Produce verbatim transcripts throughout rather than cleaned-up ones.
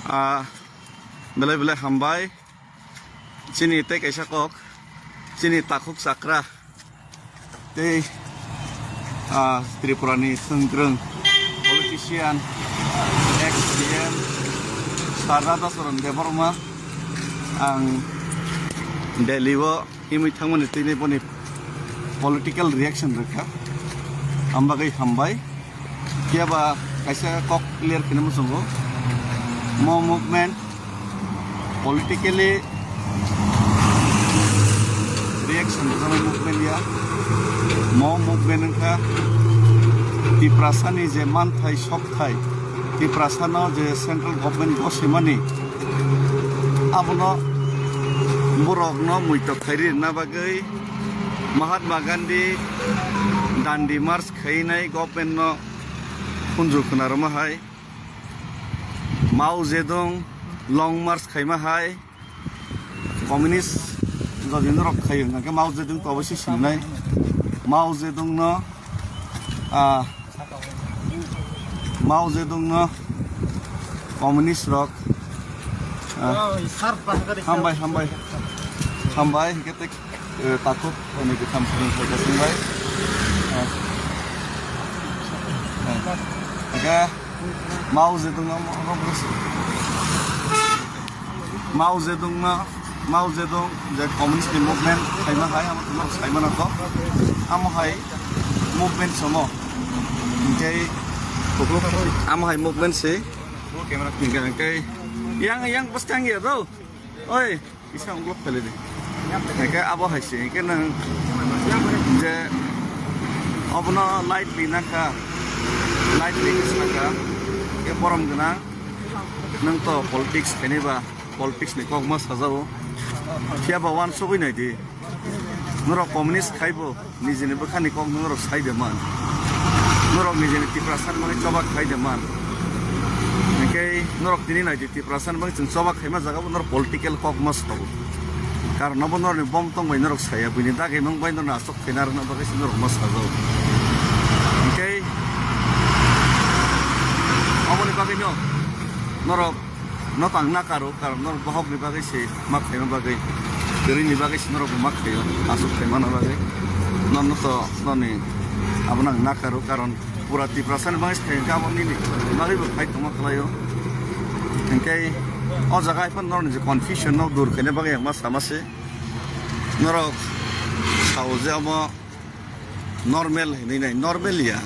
Ah, belai belai hambai. Chini tei kaisa kok, chini takhuk chakra tei, ah, Tripura ni thwngkwrwng politician, ex C M Sir Radhacharan Debbarma, ang Delhi o himwi thangmani twi boni political reaction rwkha, ang bagwi hambai. Phiya ba kaisa kok clear khaina muchungo. Mo movement politically reaction rwjaknai movement ya. Mo movement wngkha Tiprasani je manthai sokthai, Tiprasano je central government gosimani, abono borokno muitok khairi rwna bagwi Mahatma Gandhi Dandi March khainai government no khunju khwna rwma hai, Mao Zedong Long March khaima hai, communist jodi norok khaio, hwnkhe Mao Zedong to oboisoi sinai. Mao Zedong no, ah, Mao Zedong no communist rok, ah, hambai, hambai, hambai, hwnkhe tei Eh, takhuk, hwnwi kwtham swrwng khaika swngbai. Eh, eh, hwnkhe Mao Zedong no, Mao Zedong no, Mao Zedong je communist ni movement khaima hai, amo no saimano to, amo hai movement somo, hwnkhe amo hai movement se, hwnkhe yang, yang bwskang ya do, oi. Isa unglok kali di. Hingke abo hai se, hingke nang je obono lightly nakha, lightly nakha, ke borom gwnang, nang to politics khainai ba, politics ni kok ma sajao. Phiya ba wansugwi nai di. Norok communist khaibo. Nijini bwkhani kok norok sai de man. Norok nijini Tiprasa ni bagwi choba khai de man. Hingke norok tini nai di Tiprasa ni bagwi chwng choba khaima jaga bo norok political kok ma sao. Karon abo norokni bom tong bai norok saya, buini dagimung bai norokno aswk khaina rwna bagwi se norok ma sajao. Hingke aboni bagwino norok no tang nakaro, karon norok bohok ni bagwi se ma khaima bagwi, kwrwi ni bagwi se norok bo ma khaio, aswk khaimano bagwi. Norno to noni abono ang nakaro, karon pura Tiprasa ni bagwi se khaio, hwnkhe abo nini bagwi bo khai tongma khlaio. Hwnkhe o jaga hai phano norokni je confusion no dur khaina bagwi ang ma sama se. Norok sao je amo normal hinwi nai, normal ya.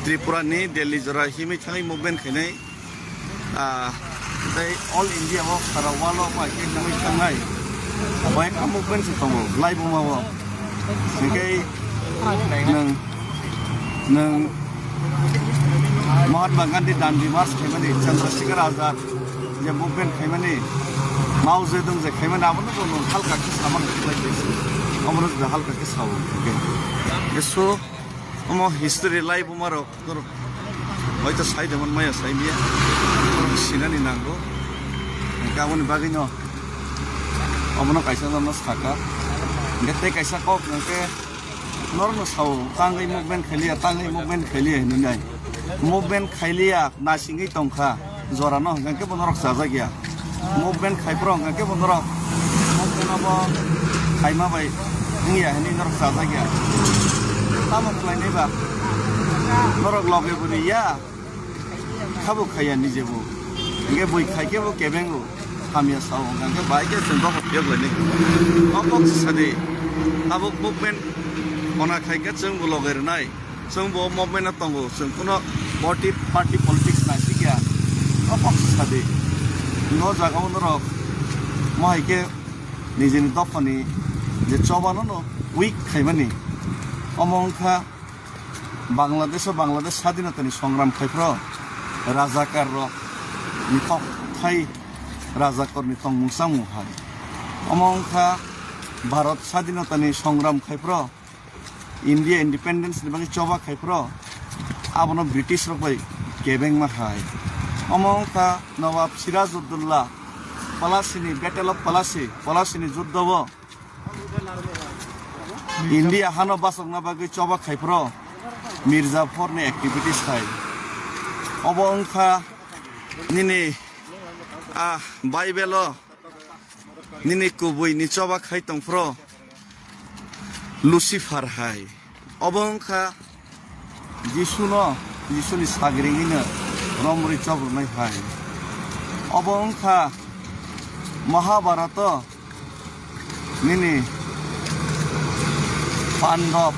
Tripura ni Delhi jora himwi thangwi movement khainai. Ah, tei all India o sara world o bai khe nangwi thangnai. Bai ka movement se tongo, lai buma o. Hingke nang, nang Mahatma Gandhi Dandi March khaimani, Chandrasekhar Azad je movement khaimani, Mao Zedong je khaimani, abono bo nang halka khe samang khlai khe. Omono je halka khe sao hingke. So, omo history lai buma rok. Norok hoito sai de man maya sai miya. Norok sinani nango. Hingke aboni bagwino omono kaisa norno saka. Hingke tei kaisa kok hingke norno sao, tangwi movement khailiya, tangwi movement khailiya hinwi nai. Movement khailiya, nasingwi tongkha. Jorano hwnkha khe bo norok chajak ya. Movement khai phuru hwnkha khe bo norok movement abo khaima bai wngya hinwi norok chajak ya. Tamo khlainai ba? Norok loge bo ri ya, khabo khaiya nije bo. Hingke bui khai khe bo kebengo hamya sao, hwnkha khe bai khe chwng dophor phiyok lainai. O kok se sadi, tabuk movement ona khai khe chwng bo loge rwnai. Chwng bo movement o tongo, chwng kuno party, party politics nai sikya. O kok sadi. No jaga o norok mo hai khe nijini dophani je chobano no weak khaimani. Omo wngkha Bangladesh o Bangladesh sadinatani songram khai phro rajakar rok ni kok thai rajakar ni tongmung samung hai. Omo wngkha Bharat sadinatani songram khai phro India independence ni bagwi choba khai phro, abono British rok bai kebengma hai. Omo wngkha Nawab Sirajuddaulah Palasi ni Battle of Palasi, Palasi ni juddo o India hano bachokna bagwi choba khai phro Mir Jafar ni activities hai. Obo wngkha nini Ah, Bible o nini kubui ni choba khai tongphro Lucifer hai. Obo wngkha Jisuno, Jisuni sagri hino romri chobrunai hai. Obo wngkha Mahabharato nini Pandab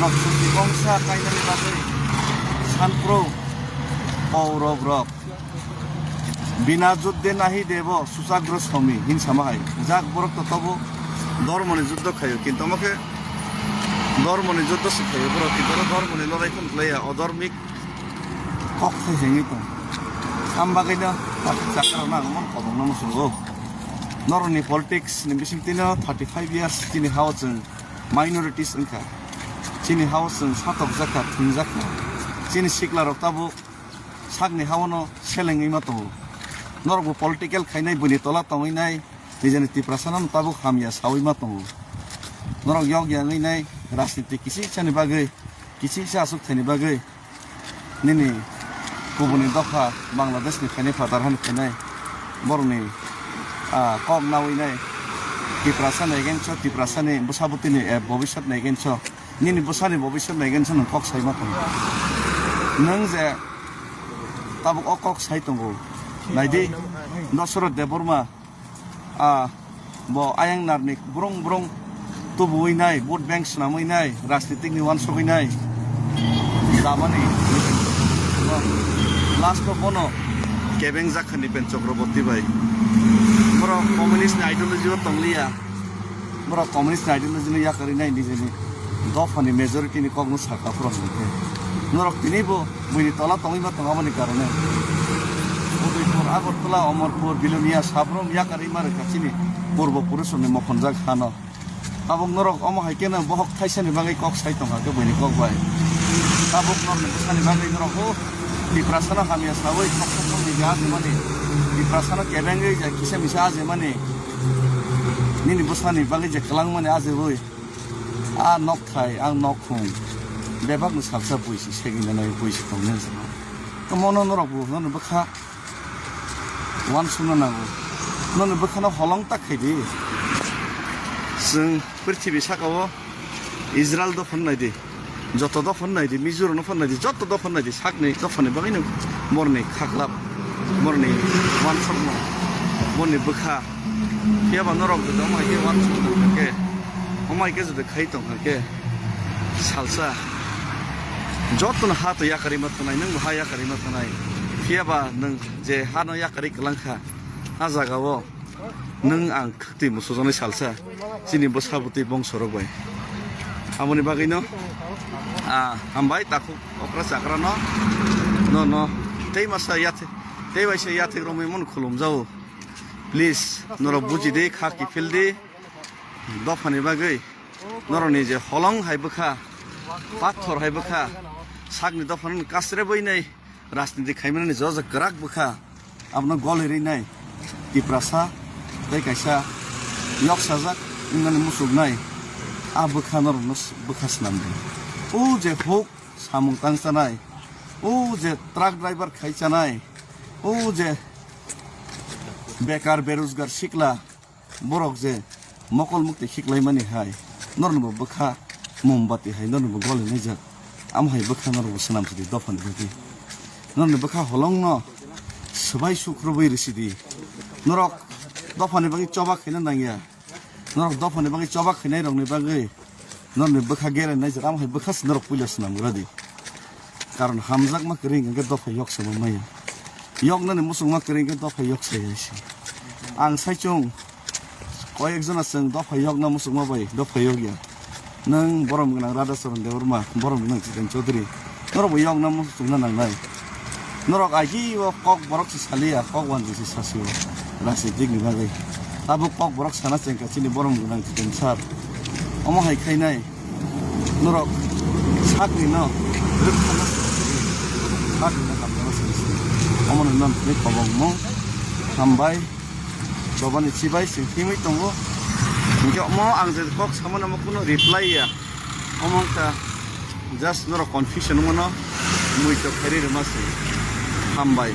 rok suti bongsa kainani bagwi sanpro Kaurab rok. Bina juddhe nahi devo suchagro somi hin sama hai. Jak borok to tobo dormoni juddho khayo, kintu omo khe dormoni juddho se khayo borok, kintu oro dormoni lorai phano khlaiya, odormik kok khai hengwi tong. Am bagwi no chakra nang mon kobong no musungo. Noroni politics ni bising tino thirty five years chini hao chwng minorities wngkha. Chini hao chwng satok jakha, thung jakha. Chini sikla rok tabuk sakni hao no selengwi ma tongo. Norok bo political khainai, buini tola tongwi nai, nijeni Tiprasa no tabuk hamya sawi ma tongo. Norok yok ya wngwi nai, rajniti kisi chani bagwi, kisi cha asuk thani bagwi. Nini kubuni dopha Bangladesh ni phainai, phatar hani phainai borokni, ah, kok nawi nai. Tiprasa ni against o, Tiprasa ni bwsa bwtwi ni, eh, bobiswt ni against o, nini bwsa ni bobiswt ni against o nwng kok sai ma tongo. Nwng je tabuk o kok sai tongo, naidi Dasarath Debbarma. Ah, bo ayang narni brong brong tubuwi nai, vote bank swnamwi nai, rajnitik ni wansugwi nai. Damani last o bono kebeng jakha ni pen Chakraborty bai. Borok communist ni ideology o tongliya. Borok communist ni ideology no yakarwi nai nijeni dopha ni majority ni kok no sakha phoro hwnkhe. Norok tini bo buini tola tongwi ma tongo aboni karone. Udaipur, Agartala, Amarpur, Bilonia, Sabrum yakarwi ma rwkha chini purbo purush rokni mokhonjak hano. Tabuk norok omo hai kheno bohok thaisa ni bagwi kok sai tongkha khe buini kok bai. Tabuk norokni bwsani bagwi norok o Tiprasa no hamya sawi kok kok ni ja ajimani. Tiprasa no kebengwi ja kisa misa ajimani. Nini bwsani bagwi je kwlangmani ajibwi. A nok thai, ang nok khung. Bebak ni salsa buisi segwi nanai buisi tongnai. Tamo no norok bo no bwkha. Wansukna nango. Noni bwkhano holong tak khaidi. Chwng prithibi sakao Israel dophano naidi. Joto dophano naidi, Mizoram dophano naidi, joto dophano naidi, sakni dophani bagwino borni khaklap, borni wansukma, borni bwkha. Phiyaba norok joto omo hai khe wansukna nangkhe, omo hai khe joto khai tongkha khe salsa. Jotono ha to yakarwi ma thanai, nwngbo ha yakarwi ma thanai. Phiyaba nwng je hano yakarwi kwlangkha, a jagao nwng ang khwtwi musujaknai salsa, chini bwsa bwtwi bongsorok bai. Aboni bagwino, ah, hambai takhuk okra chakrano, no, no, tei masa yathek, tei waisa yathek romwi mano khulumjao. Please, norok buji di, kha kiphil di, dophani bagwi. Norokni je holong hai bwkha, pathor hai bwkha, sakni dophano kasrebwi nai rajniti khaimani joto kwrak bwkha, abono golirwi nai Tiprasa tei kaisa yoksajak wngnani muchuknai a bwkha norokno bwkha swnamdi. O je huk samung tang chanai, o je truck driver khai chanai, o je bekar berojgar sikla, borok je mokol mukti khiklaimani hai, norokni bo bwkha mombati hai norokni bo goli naijak. Amo hai bwkha norok bo swnam sidi dophani bagwi. Norokni bwkha holong no swbai sukrubwi rwsidi. Norok dophani bagwi choba khaina nangya. Norok dophani bagwi choba khainai rokni bagwi norokni bwkha gere naijak. Amo hai bwkha se norok puila swnam rwdi. Karon hamjakma kwrwi hwnkhe dopha yok se maya. Yoknani muchungma kwrwi hwnkhe dopha yok se ya se. Ang saichung koyek jona chwng dopha yokna muchungma bai dopha yok ya. Nwng borom gwnang Radhacharan Debbarma, borom gwnang Jiten Chaudhary. Norok bo yokna muchungna nangnai. Norok agi o kok borok se saliya, kok wanjwi se sasio. Rajnitik ni bagwi. Tabuk kok borok sana chengkha chini borom gwnang Jiten sir. Omo hai khainai. Norok sakni no rwkthana sakni no hamjana sini. Omo no non ni kobong mo hambai. Chobani chibai sing thimwi tongo. Hingke omo ang je kok samani omo kuno reply ya. Omo wngkha just norok confusion wngmano mui to khairi rwma se. Hambai.